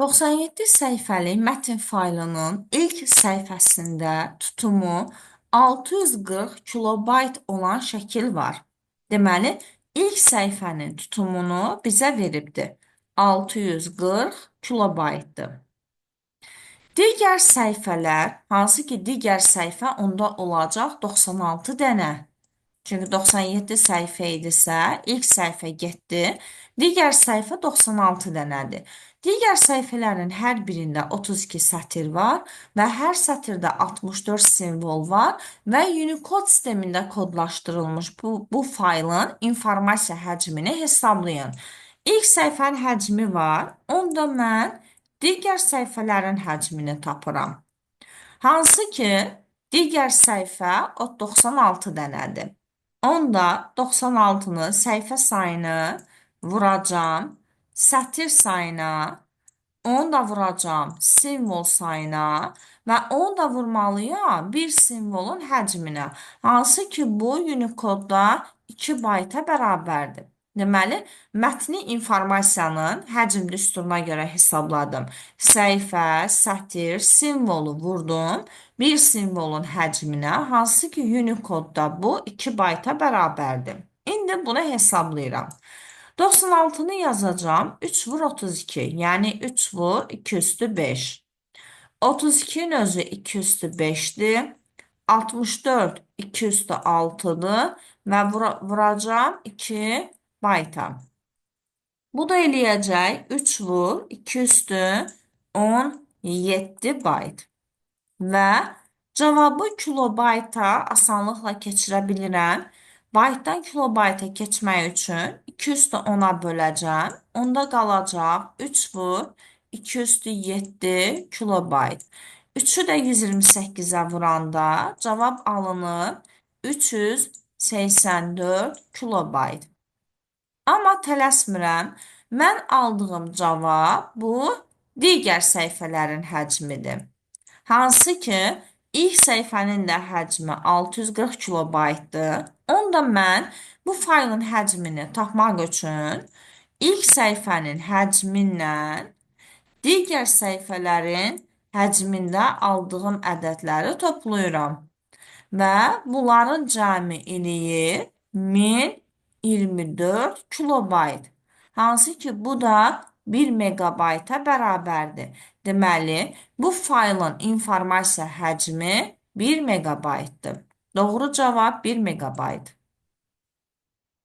97 səhifəlik mətn faylının ilk səhifəsində tutumu 640 kilobayt olan şəkil var. Deməli, ilk səhifənin tutumunu bizə veribdir. 640 kilobaytdır. Digər səhifələr, hansı ki digər səhifə onda olacaq 96 dənə. Çünki 97 səhifə idisə, ilk səhifə getdi. Digər səhifə 96 dənədir. Digər səhifələrin hər birində 32 sətir var və hər sətirdə 64 simvol var və Unicode sistemində kodlaşdırılmış bu faylın informasiya həcmini hesablayın. İlk səhifənin həcmi var. Onda mən digər səhifələrin həcmini tapıram. Hansı ki, digər səhifə o 96 dənədir. Onda 96-nı səhifə sayını vuracam sətir sayına, onu da vuracam simvol sayına və onu da vurmalıyam bir simvolun həcminə. Hansı ki, bu Unicode-da 2 bayta bərabərdir. Deməli, mətni informasiyanın həcm düsturuna görə hesabladım. Səhifə, sətir, simvolu vurdum. Bir simvolun həcminə, hansı ki, Unicode-da bu 2 bayta bərabərdir. İndi bunu hesablayıram. 96-nı yazacağam. 3 vur 32, yəni 3 vur 2 üstü 5. 32-nin özü 2 üstü 5-dir. 64 2 üstü 6-dır və vuracağam 2 bayta. Bu da eləyəcək 3 vur 2 üstü 17 bayt. Və cavabı kilobayta asanlıqla keçirə bilirəm. Baytdan kilobayta keçmək üçün 2 üstü 10-a böləcəm. Onda qalacaq 3 vur 2 üstü 7 kilobayt. 3-ü də 128-ə vuranda cavab alınır 384 kilobayt. Amma tələsmirəm. Mən aldığım cavab bu digər səhifələrin həcmidir. Hansı ki, ilk səhifənin də həcmi 640 kilobaytdır. Onda mən bu faylın həcmini tapmaq üçün ilk səhifənin həcmindən digər səhifələrin həcmində aldığım ədədləri toplayıram. Və bunların cəmi eləyir 1024 kilobayt. Hansı ki, bu da 1 megabayta bərabərdir. Deməli, bu faylın informasiya həcmi 1 megabaytdır. Doğru cavab 1 megabayt.